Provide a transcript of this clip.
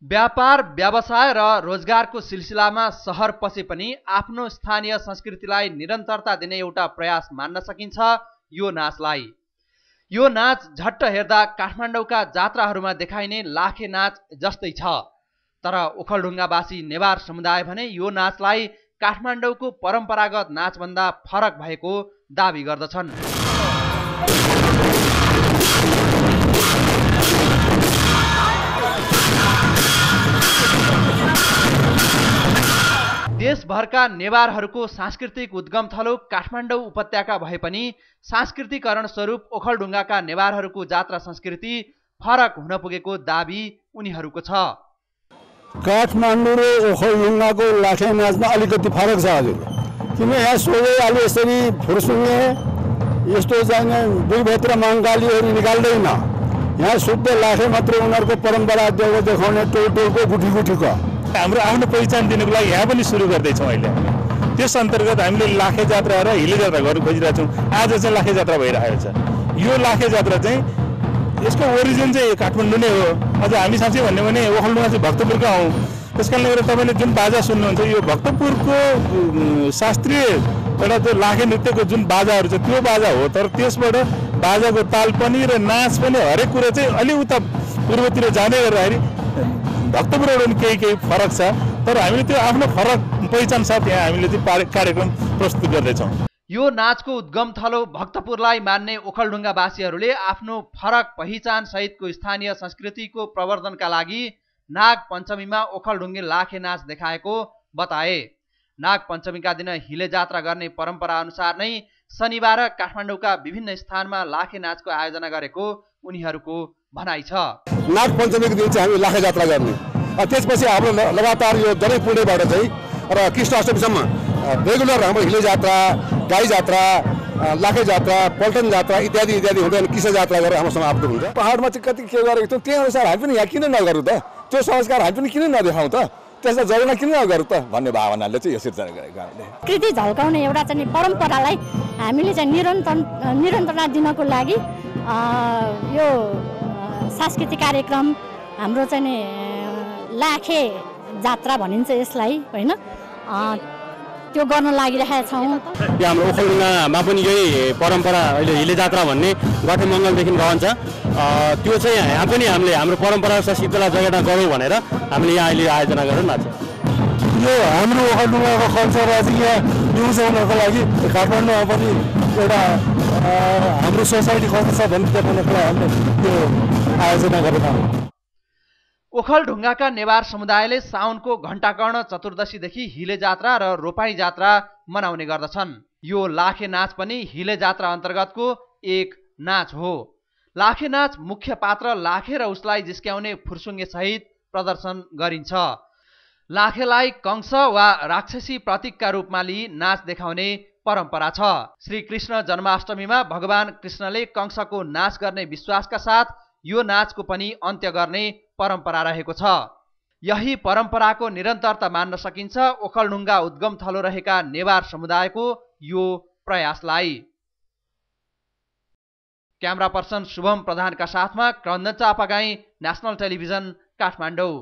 व्यापार व्यवसाय र रोजगारको सिलसिलामा सहर पसे पनि आफ्नो स्थानीय संस्कृतिलाई निरन्तरता दिने एउटा प्रयास मान्न सकिन्छ यो नाचलाई। यो नाच झट्ट हेर्दा काठमाडौँका जात्राहरूमा देखाइने लाखे नाच जस्तै छ, तर ओखलढुङ्गावासी नेवार समुदाय भने यो नाचलाई काठमाडौँको परम्परागत नाचभन्दा फरक भएको दाबी गर्दछन्। देशभरका नेवारहरूको सांस्कृतिक उद्गम थलो काठमाडौँ उपत्यका भए पनि सांस्कृतिकरण स्वरूप ओखलढुङ्गाका नेवारहरूको जात्रा संस्कृति फरक हुन पुगेको दाबी उनीहरूको छ। काठमाडौँ र ओखलढुङ्गाको लाखे नाचमा अलिकति फरक छ हजुर, किन यहाँ सोझै अलि यसरी फुर्सुङ्गे यस्तो चाहिँ दुई भित्र मङ्गालीहरू निकाल्दैन। यहाँ शुद्ध लाखे मात्र उनीहरूको परम्परा देखाउने टोलको गुठी गुठीको हाम्रो आफ्नो पहिचान दिनको लागि यहाँ पनि सुरु गर्दैछौँ अहिले। त्यस अन्तर्गत हामीले लाखे जात्रा र हिले जात्रा गर्न खोजिरहेको छौँ। आज चाहिँ लाखे जात्रा भइरहेको छ। यो लाखे जात्रा चाहिँ यसको ओरिजिन चाहिँ काठमाडौँ नै हो। अझ हामी साँच्चै भन्यो भने ओखलढुङ्गा चाहिँ भक्तपुरका हौँ। त्यस कारणले गर्दा तपाईँले जुन बाजा सुन्नुहुन्छ यो भक्तपुरको शास्त्रीय एउटा त्यो लाखे नृत्यको जुन बाजाहरू छ त्यो बाजा हो, तर त्यसबाट बाजाको ताल पनि र नाच पनि हरेक कुरा चाहिँ अलि उता पूर्वतिर जाँदै गर्दाखेरि भक्तपुरबाट पनि केही फरक छ, तर हामीले त्यो आफ्नो फरक पहिचान साथ यहाँ हामीले चाहिँ कार्यक्रम प्रस्तुत गर्दैछौँ। यो नाचको उद्गम थलो भक्तपुरलाई मान्ने ओखलढुङ्गावासीहरूले आफ्नो फरक पहिचान सहितको स्थानीय संस्कृतिको प्रवर्धनका लागि नाग पञ्चमीमा ओखलढुङ्गे लाखे नाच देखाएको बताए। नाग पञ्चमीका दिन हिले जात्रा गर्ने परम्परा अनुसार नै शनिबार काठमाडौँका विभिन्न स्थानमा लाखे नाचको आयोजना गरेको उनीहरूको भनाइ छ। नाग पञ्चमीको दिन चाहिँ हामी लाखे जात्रा गर्ने, त्यसपछि हाम्रो लगातार यो जनै पुण्यबाट चाहिँ र कृष्ण अष्टमीसम्म रेगुलर हाम्रो हिले जात्रा, गाई जात्रा, लाखे जात्रा, पल्टन जात्रा इत्यादि इत्यादि हुँदै कृष्ण जात्रा गरेर हाम्रो समाप्त हुन्छ। पहाडमा चाहिँ कति के गरेको छौँ त्यही अनुसार हामी पनि यहाँ किन नगरौँ त, त्यो संस्कार हामी पनि किन नदेखाउँ त, त्यसलाई जरुना किन नगरौँ त भन्ने भावनाले चाहिँ यो सिर्जना गरेको हामीले। कृति झल्काउने एउटा चाहिँ परम्परालाई हामीले चाहिँ निरन्तरता दिनको लागि यो सांस्कृतिक कार्यक्रम हाम्रो चाहिँ लाखे जात्रा भनिन्छ यसलाई होइन, त्यो गर्न लागिरहेका छौँ। यो हाम्रो ओखलढुङ्गामा पनि यही परम्परा अहिले हिले जात्रा भन्ने गठे मङ्गलदेखि रहन्छ। त्यो चाहिँ यहाँ पनि हामीले हाम्रो परम्परा संस्कृतिलाई जगेर्ना गरौँ भनेर हामीले यहाँ अहिले आयोजना गरेर नाच्छौँ। यो हाम्रो ओखलढुङ्गाको कल्चरलाई चाहिँ यहाँ युज हुनको लागि काठमाडौँमा पनि एउटा हाम्रो सोसाइटी कस्तो छ भन्ने देखाउनको लागि हामीले यो आयोजना गरेका हौँ। ओखलढुङ्गाका नेवार समुदायले साउनको घण्टाकर्ण चतुर्दशीदेखि हिले जात्रा र रोपाई जात्रा मनाउने गर्दछन्। यो लाखे नाच पनि हिले जात्रा अन्तर्गतको एक नाच हो। लाखे नाच मुख्य पात्र लाखे र उसलाई जिस्क्याउने फुर्सुङ्गे सहित प्रदर्शन गरिन्छ। लाखेलाई कंस वा राक्षसी प्रतीकका रूपमा लिई नाच देखाउने परम्परा छ। श्री कृष्ण जन्माष्टमीमा भगवान कृष्णले कंसको नाश गर्ने विश्वासका साथ यो नाचको पनि अन्त्य गर्ने परम्परा रहेको छ। यही परम्पराको निरन्तरता मान्न सकिन्छ ओखलढुङ्गा उद्गम थलो रहेका नेवार समुदायको यो प्रयासलाई। क्यामेरा पर्सन शुभम प्रधानका साथमा क्रन्दन चापागाई, नेशनल टेलिभिजन, काठमाडौँ।